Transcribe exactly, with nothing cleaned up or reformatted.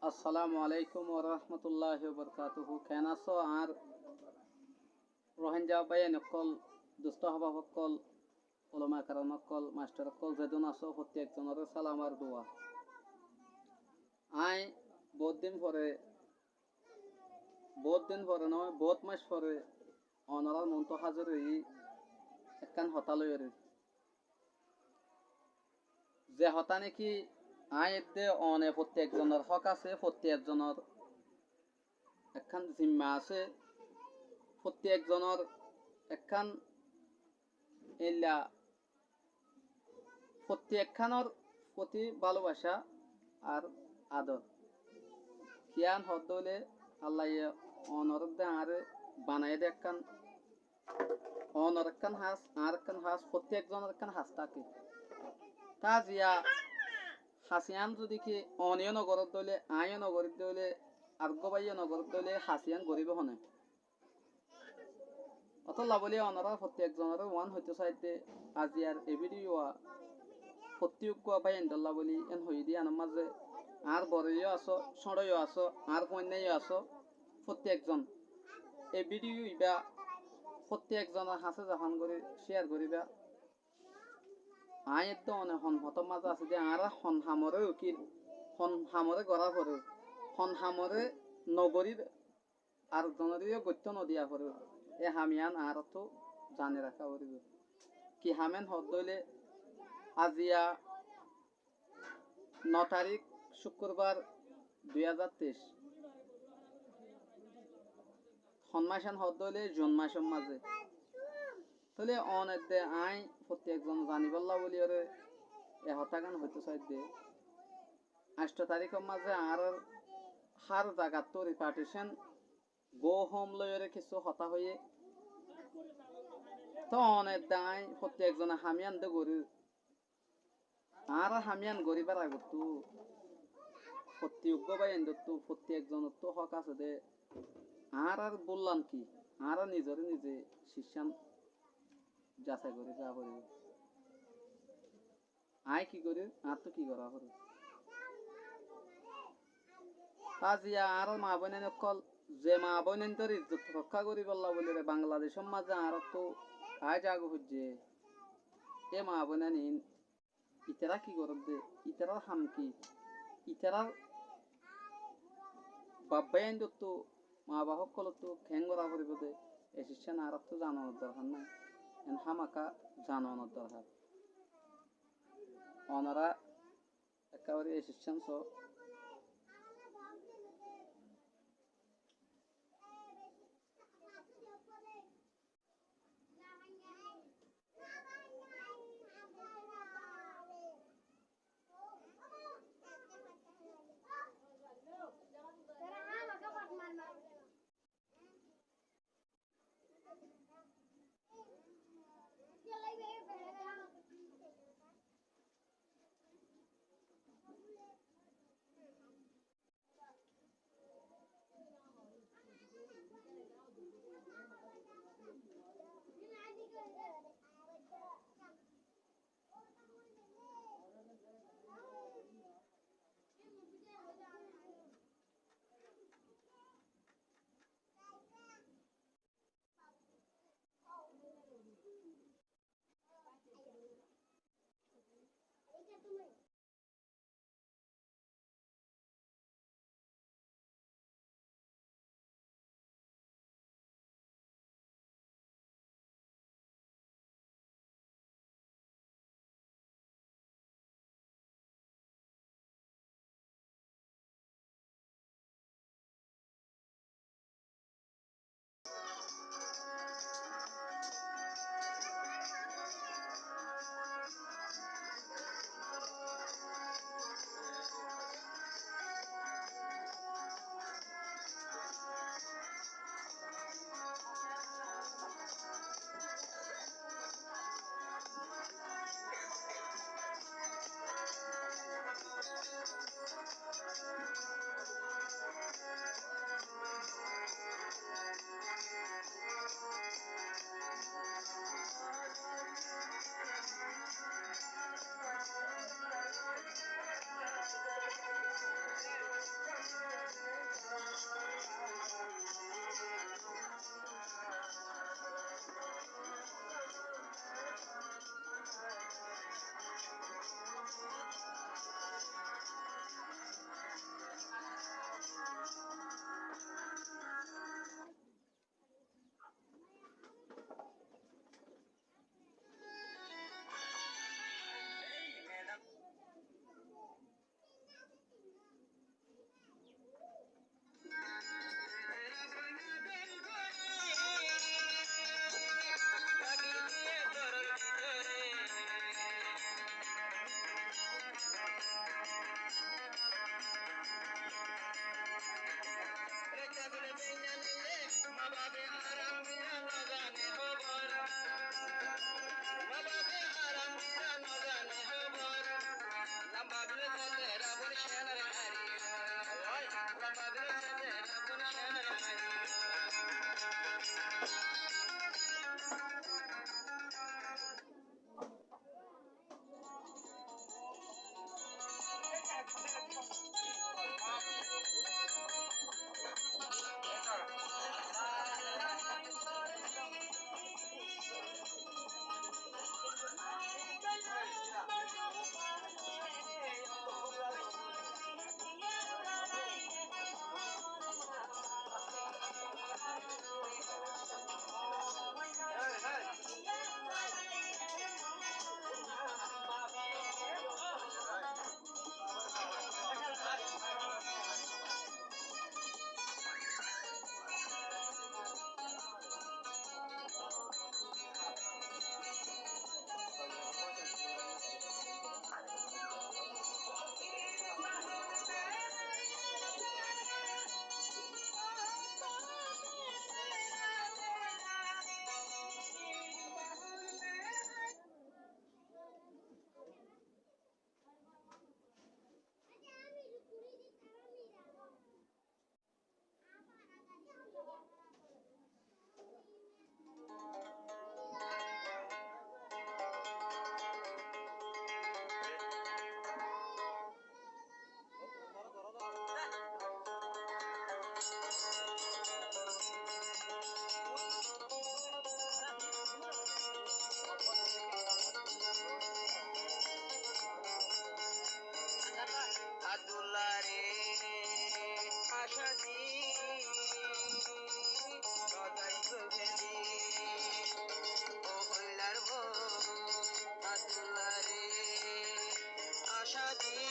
Assalamu alaikum warahmatulláhi wabarakátuhu. Keén asó añár Rohingya báiyain ókkol, dustó ahbab ókkol, ulama keram ókkol, mastor ókkol, zedún asó, fottí ekzonoré salam ar dua. Aññí boóut din fore, boóut din fore noó, boóut mac fore onorár muúntu házir óiyi ekkán hotá loiyóre. Ze hotá néki aññí edde one fottí ekzonor hók asé, fottí ekzonor ekkán zimma asé, fottí ekzonor ekkán eilla fottí ekkánor foti bálobacá ar ador. Kiyán hoódde óile Allaye onoré de añáre banaiyé de ekkán, onor ekkán has, añár ekkán has, fottí ekzonor ekkán has táke. Tá aziya has iyán zodi ki one yó nogoródde óile, aññí yó nogorídde óile, ar uggúa báiye yó nogoródde óile, has iyán goríbo hone? Ótolla bóli onorár fottí ekzonoré uán hoitó saidde, aziyar e bídiyo wa fottí uggúa báiyaindólla bóli en hoiyé de yíanor mazé añár boroiyó asó, cóñçoiyó asó, añár fuainnáiyó asó, fottí ekzon e bídiyo ibá fottí ekzonor hañsé zafán gorí cíyar goríba. Aññí edde one hon hotór mazé asé de, añára hon hamoré ukíl, hon hamoré gorá foré, hon hamoré nogorí ar zonoré yó goittó nodiya foré, e ham iyán añáráttu zani raká foribó. Ki ham en hoódde óile, aziya no tarík, cúkkurbar, dui házar teis. Hon mac en hoódde óile Jun macor mazé. Tóile one edde aññí fottí ekzon zanibólla bóliyoré e hotágan hoitó saidde. Añctho taríkor mazé añárár hár zagattú riparticón gó hoóm loiyóre kissú hotá hoiyé. Tóu one edde aññí fottí ekzone ham iyán de gorír. Añára ham iyán goríbar agottú fottí uggúa báiyaindóttu, fottí ekzonottú hók asé de, añárár búllan ki, añára nizoré nize ciccán zasai gorí saá foribó. Aññí ki gorír, añáttu ki gorá foribó? Aziya añárár maa bóinain ókkol, ze maa bóinaindór izzot rokká goríbolla bóliyoré Bangladecór mazé añáráttu aái zaga foijjé, e maa bóinain itará ki gorédde? Itarár ham ki? Itarár baf báiyaindóttu, maa baf ókkolóttu keén gorá foribó de? E ciccán añáráttu zanonor dorhar nái. En hámaka zanonor dorhar. Onorá ekkábare e ciccán soó. Adullare acá di hodai geli, ó hoilar bou. Adullare acá di